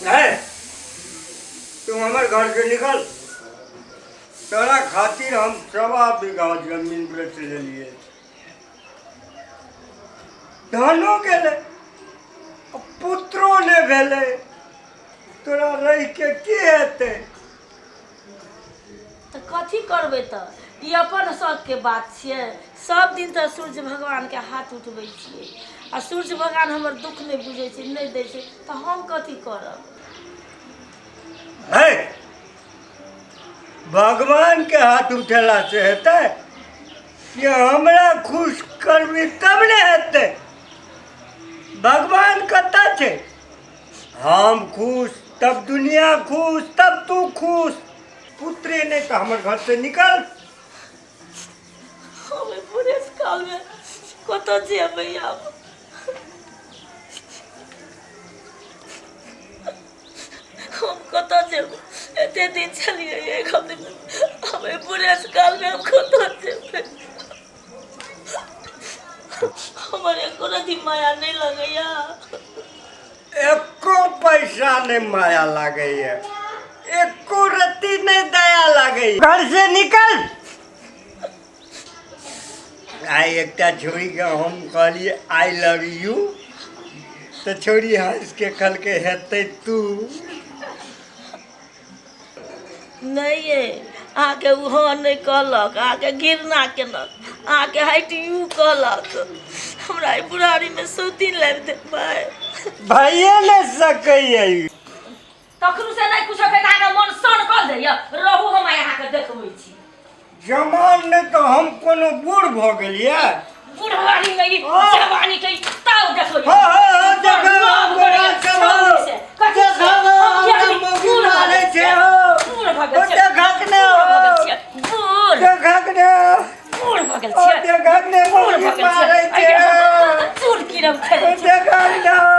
है तू हमर घर से निकल। तोरा खातिर हम 1.25 बीघा जमीन बेच लेलिए, धनो गेलै, पुत्रो नहि भेलै। तोरा रहि के की हेतै? तऽ कथी करबै? तऽ ई अपन शौकके बात छियै। सब दिन तऽ सूर्य भगवानके हाथ उठबै छियै आ सूर्य भगवान हमर दुःख नहि बुझै छै, नहि दै छै, तऽ हम कथी करब? है, भगवान के हाथ उठेला से हेतै कि हमरा खुश करबी तब ने हेतै? भगवान कतऽ छै? हम खुश तब दुनिया खुश, तब तू खुश। पुत्रे नहि तऽ हमर घर से निकल। हम एहि बुढ़ेस कालमे कतऽ जेबै आब? हम कतऽ जेबै? एते दिन छलियै एक हफ्ते, हम एहि बुढ़ेस कालमे हम कतऽ जेबै? हमर एको रति माया नहि लगैया। एको पैसा नहि माया लागैया, एको रत्ती नहि दया लागैया। घर से निकल। आइ एकटा छोड़ीके हम कहलियै I love you, तऽ छोड़ी हँसि के कहलकै हेतै तू। नहि ये, अहाँके ओ हँ नहि कहलक, अहाँके घृणा केलक, अहाँके हाइट यू कहलक। हमरा एहि बुढ़ारीमे सौतीन लाबि देबै? भइए नहि सकैए ई। तखनो से नहि कुछो के अहाँके मन सन कऽ दैया। रहू, हम आइ अहाँके देखबै छी। जवान नहि तऽ हम कोनो बूढ़ भऽ गेलियै? बुढ़ारी में ई हँ। जवानी के ई ताव देखबै। हँ हँ।